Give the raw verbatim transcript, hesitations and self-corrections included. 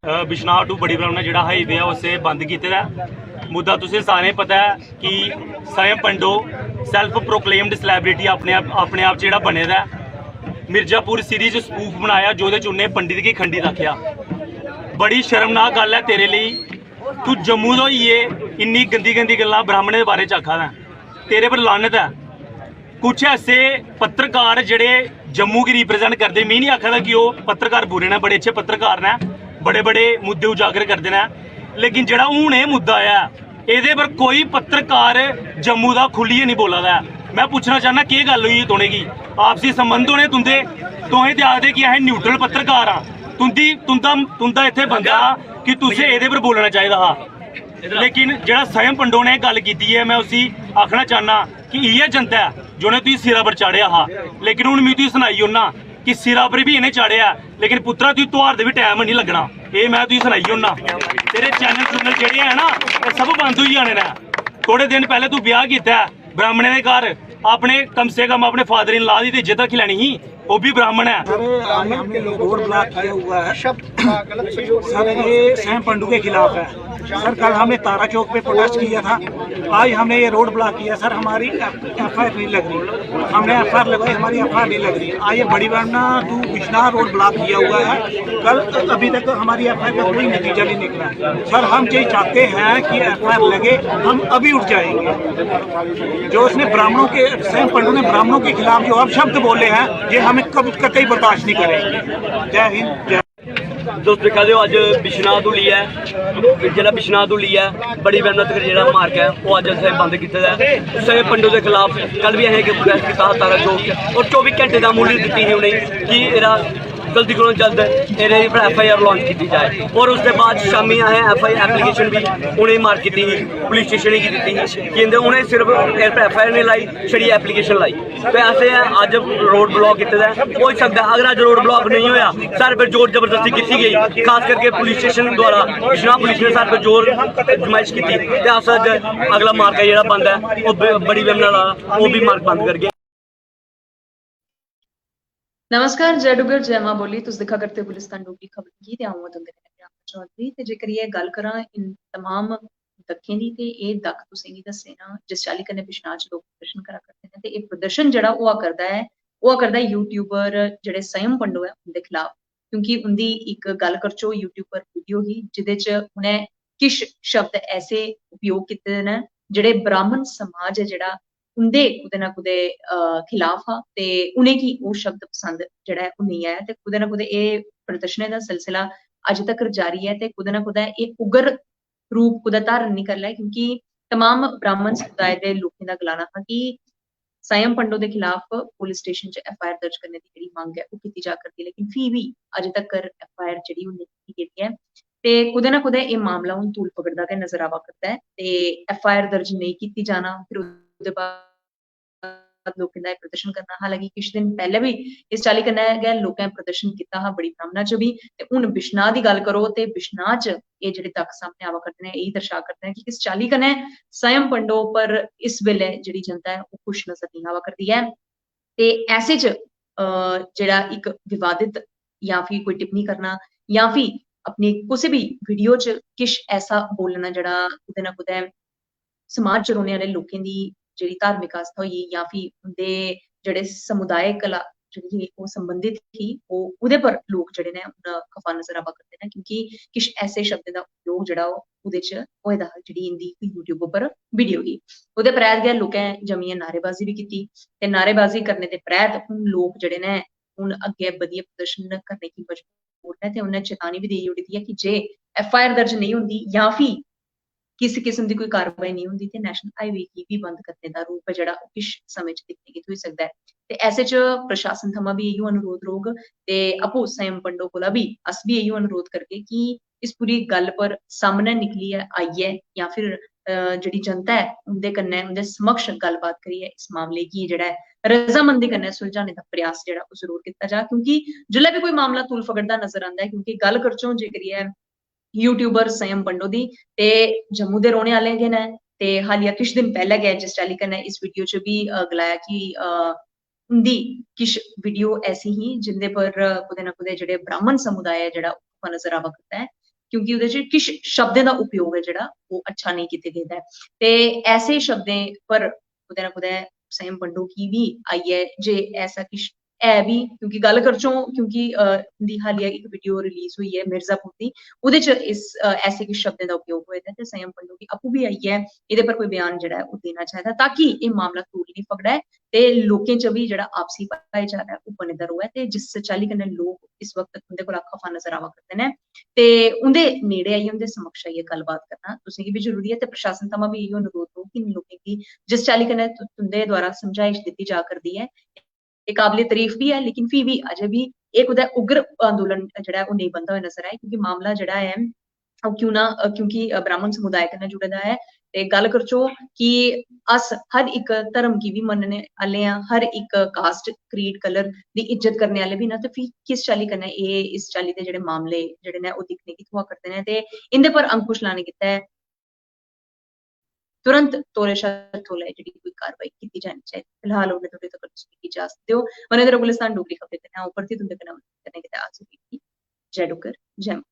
अ, Bishnah to बड़ी ब्राह्मणा जेह्ड़ा हाईवे ऐ, उसे बंद कीते दा ऐ। मुद्दा तुसें सारें पता ऐ कि सयम पंडो self proclaimed celebrity अपने आप, अपने आप च जेह्ड़ा बने दा ऐ। मिर्जापुर सिटी च स्पूफ बनाया, जोह्दे च उन्नै पंडित गी खंडित आखेआ। बड़ी शर्मनाक गल्ल ऐ तेरे लेई, तू जम्मू दा होइयै इन्नी गंदी गंदी गल्लां ब्राह्मणें दे बारे च आखा दा ऐ। तेरे पर लानत ऐ। कुछ ऐसे पत्रकार जेह्ड़े जम्मू गी रिप्रेजेंट करदे, मी नहीं आखा दा कि ओह् पत्रकार बुरे न, बड़े अच्छे पत्रकार न, बड़े बड़े मुद्दे उजागर करदे न, लेकिन जेह्ड़ा हून एह् मुद्दा ऐ, एह्दे पर कोई पत्रकार जम्मू दा खुल्लियै नहीं बोला दा ऐ। मैं पुच्छना चाहना, केह् गल्ल होई तुनें गी? आपसी संबंध होने तुंदे? तुसें ते आखदे कि असें न्यूट्रल पत्रकार आं। तुंदी, तुंदा, तुंदा इत्थै बनदा कि तुसें एह्दे पर बोलना चाहिदा हा, लेकिन जेह्ड़ा सयम पंडो ने गल्ल कीती ऐ, मैं उसी आखना चाहना कि इ'यै जनता ऐ जि'नें तुगी सिरा पर चाढ़ेआ हा। लेकिन हून मैं तुगी सनाई ओड़ना कि सिरा पर बी इ'नें चाढ़ेआ, लेकिन पुत्तरा, तुगी त्योहार दे बी टैम नहीं लग्गना। एह् मैं तुगी सनाई ओड़ना। तेरे चैनल चुनल जेह्ड़े है ना, एह् सब बंद होई जाने न। थोड़े दिन पैह्ले तू ब्याह कीता ऐ ब्राह्मणें दे घर, अपने, कम से कम अपने फादर इन लॉ दी ते इज्जत रक्खी लैनी ही, ओह् बी ब्राह्मण ऐ। सर, आज हमने रोड ब्लॉक किया हुआ है। सर, ये सैम पंडू के खिलाफ है। सर, कल हमने तारा चौक पे प्रोटेस्ट किया था, आज हमने ये रोड ब्लॉक किया। सर, हमारी एफ आई आर नहीं लग रही, हमने एफ आई आर लगाई, हमारी एफ आई आर नहीं लग रही। आज ये बड़ी ब्राह्मणा टू बिश्नाह रोड ब्लॉक किया हुआ है। कल, अभी तक हमारी एफ आई आर का कोई नतीजा नहीं निकला। सर, हम ये चाहते हैं कि एफ आई आर लगे, हम अभी उठ जाएंगे। जो उसने ब्राह्मणों के, सैम पंडू ने ब्राह्मणों के खिलाफ जो अपशब्द बोले हैं, ये हमें कभी, कतई बर्दाश्त नहीं करेंगे। जय हिंद, जय। दोस्त, दिक्खा दे ओ, अज्ज बिश्नाह तू लेइयै, जेह्ड़ा बिश्नाह तू लेइयै बड़ी ब्राह्मणा तक जेह्ड़ा मार्ग ऐ, ओह् अज्ज असें बंद कीते दा ऐ। सैम पंडू दे खिलाफ कल बी असें इक प्रोटेस्ट कीता हा तारा चौक च, और चौबी घैंटे दा मुहलत दित्ती ही उ'नेंगी कि एह्दा जल्दी कोला जल्द एह्दे पर एफ आई आर लांच कीती जाए। और उसदे बाद शामी असें एफ आई आर एप्लीकेशन बी उ'नेंगी मार्क कीती ही, पुलिस स्टेशन गी दित्ती ही कि इं'दे, उ'नें सिर्फ एह्दे पर एफ आई आर नहीं लाई, छड़ी एप्लीकेशन लाई। ते असें अज्ज रोड ब्लॉक कीते दा ऐ। होई सकदा ऐ अगर अज्ज रोड ब्लॉक नेईं होया, साढ़े पर जोर जबरदस्ती कीती गई, खास करके पुलिस स्टेशन द्वारा, बिश्नाह पुलिस ने साढ़े पर जोर अजमाइश कीती, ते अस अज्ज अगला मार्ग ऐ जेह्ड़ा बंद ऐ, ओह् ब-, बड़ी ब्राह्मणा दा, ओह् बी मार्ग बंद करगे। नमस्कार, जय डुग्गर, जय मां बोली। तुस दिक्खा करदे ओ गुलिस्तान डोगरी खबर गी ते अ'ऊं आं तुं'दे कन्नै प्रियंका चौधरी। ते जेकर एह् गल्ल करां इन तमाम दक्खें दी, ते एह् दक्ख तुसें गी दस्से न जिस चाल्ली कन्नै बिश्नाह च लोक प्रदर्शन करा करदे न। ते एह् प्रदर्शन जेह्ड़ा होआ करदा ऐ, होआ करदा ऐ यूट्यूबर जेह्ड़े सयम पंडो ऐ उं'दे खिलाफ, क्योंकि उं'दी इक गल्ल करचो यूट्यूब पर वीडियो ही, जेह्दे च उ'नें किश शब्द ऐसे उपयोग कीते दे न जेह्ड़े ब्राह्मण समाज ऐ जेह्ड़ा उं'दे कुतै ना कुतै अ, खिलाफ हा, ते उ'नेंगी ओह् शब्द पसंद जेह्ड़ा ऐ ओह् नेईं आया, ते कुतै ना कुतै एह् प्रदर्शनें दा सिलसिला अज्ज तक्कर जारी ऐ, ते कुतै ना कुतै एह् उग्र रूप कुतै धारण निं करी लै, क्योंकि तमाम ब्राह्मण समुदाय दे लोकें दा गलाना हा कि सयम पंडो दे खिलाफ पुलिस स्टेशन च एफ आई आर दर्ज करने दी जेह्ड़ी मंग ऐ ओह् कीती जा करदी, लेकिन फ्ही बी अज्ज तक्कर एफ आई आर जेह्ड़ी ओह् नेईं कीती गेदी ऐ। ते कुतै ना कुतै एह् मामला हून तूल पकड़दा गै नजर आवा करदा ऐ, ते एफ आई आर दर्ज नेईं कीती जाना, फिर ओह्दे बाद लोकें दा एह् प्रदर्शन करना। हालांकि किश दिन पैह्ले बी इस चाल्ली कन्नै गै लोकें प्रदर्शन कीता हा बड़ी ब्राह्मणा च बी, ते हून बिश्नाह दी गल्ल करो ते बिश्नाह च एह् जेह्ड़े तत्थ सामने आवा करदे न, एह् दर्शा करदे न कि किस चाल्ली कन्नै सयम पंडो पर इस बेल्लै जेह्ड़ी जनता ऐ ओह् खुश नजर नेईं आवा करदी ऐ। ते ऐसे च अ, जेह्ड़ा इक विवादित जां फ्ही कोई टिप्पणी करना जां फ्ही अपनी कुसै बी वीडियो च किश ऐसा बोलना जेह्ड़ा कुतै ना कुतै समाज च रौह्ने आह्ले लोकें दी जेह्ड़ी धार्मिक आस्था होई गेई जां फ्ही उं'दे जेह्ड़े समुदाय कला जेह्ड़ी ही ओह् संबंधित ही, ओह् ओह्दे पर लोक जेह्ड़े न हून खफा नजर आवा करदे न, क्योंकि किश ऐसे शब्दें दा उपयोग जेह्ड़ा ओह् ओह्दे च होए दा हा, जेह्ड़ी इं'दी यूट्यूब उप्पर वीडियो ही। ओह्दे परैत गै लोकें जम्मियै नारेबाजी बी कीती, ते नारेबाजी करने दे परैत हून लोक जेह्ड़े न हून अग्गें बधियै प्रदर्शन करने गी मजबूर न, ते उ'नें चेतावनी बी देई ओड़ी दी ऐ कि जे एफ आई आर दर्ज नेईं होंदी जां फ्ही किस किस्म दी कोई कार्रवाई नेईं होंदी, ते नेशनल हाईवे गी बी बंद करने दा रूप ऐ जेह्ड़ा ओह् किश समें च दिक्खने गी थ्होई सकदा ऐ। ते ऐसे च प्रशासन थमां बी इ'यो अनुरोध रौह्ग, ते आपूं सयम पंडो कोला बी अस बी इ'यो अनुरोध करगे कि इस पूरी गल्ल पर सामनै निकलियै आइयै जां फिर जेह्ड़ी जनता ऐ उं'दे कन्नै, उं'दे समक्ष गल्लबात करियै इस मामले गी जेह्ड़ा ऐ रजामंदी कन्नै सुलझाने दा प्रयास जेह्ड़ा ओह् जरूर कीता जा, क्योंकि जिसलै बी कोई मामला तूल फगड़दा नजर आंदा ऐ, क्योंकि गल्ल करचों जेकर ऐ यूट्यूबर संयम पंडो दी, ते जम्मू दे रौह्ने आह्ले गै न, ते हालिया किश दिन पैह्लें गै जिस चाल्ली कन्नै इस वीडियो च बी गलाया कि उं'दी किश वीडियो ऐसी ही जिंदे पर कुतै ना कुतै जेह्ड़े ब्राह्मण समुदाय ऐ जेह्ड़ा ओह् नजर आवा करदा ऐ, क्योंकि ओह्दे च किश शब्दें दा उपयोग ऐ जेह्ड़ा ओह् अच्छा नेईं कीते गेदा ऐ। ते ऐसे शब्दें पर कुतै ना कुतै संयम पंडो गी बी आइयै जे ऐसा किश है बी, क्योंकि गल्ल करचों, क्योंकि उं'दी हालिया इक वीडियो रिलीज होई ऐ मिर्जापुर दी, ओह्दे च इस ऐसे किश शब्दें दा उपयोग होए दा ऐ, ते संयम पंडो गी आपूं बी आइयै एह्दे पर कोई बयान जेह्ड़ा ऐ ओह् देना चाहिदा, ताकि एह् मामला तूल निं फगड़ा ऐ ते लोकें च बी जेह्ड़ा आपसी भाईचारा ऐ ओह् बने दा र'वै। ते जिस चाल्ली कन्नै लोक इस वक्त तुं'दे कोला खफा नजर आवा करदे न, ते उं'दे नेड़े आइयै, उं'दे समक्ष आइयै गल्लबात करना तुसें गी बी जरूरी ऐ। ते प्रशासन थमां बी इ'यो अनुरोध रौह्ग कि लोकें गी जिस चाल्ली कन्नै तु-, तुं'दे द्वारा समझाइश दित्ती जा करदी ऐ, एह् काबिले तरीफ बी ऐ, लेकिन फ्ही बी अजें बी एह् कुतै उग्र आंदोलन जेह्ड़ा ऐ ओह् नेईं बनदा होआ नजर आए, क्योंकि मामला जेह्ड़ा ऐ ओह् क्यों ना, क्योंकि ब्राह्मण समुदाय कन्नै जुड़े दा ऐ। ते गल्ल करचो कि अस हर इक धर्म गी बी मन्नने आह्ले आं, हर इक कास्ट, क्रीड, कलर दी इज्जत करने आह्ले बी न, ते फ्ही किस चाल्ली कन्नै एह् इस चाल्ली दे जेह्ड़े मामले जेह्ड़े न ओह् दिक्खने गी थ्होआ करदे न? ते इं'दे पर अंकुश लाने गितै तुरंत तौले शा तौले जेह्ड़ी कोई कार्रवाई कीती जानी चाहिदी। फिलहाल उन्ने तौले तक तुस मिगी इजाजत देओ। मने दे रघुलिस्तान डोगरी खबरें कन्नै अ'ऊं परतियै तुं'दे कन्नै, कन्नै गितै हाजिर होई। जय डुग्गर, जय मां।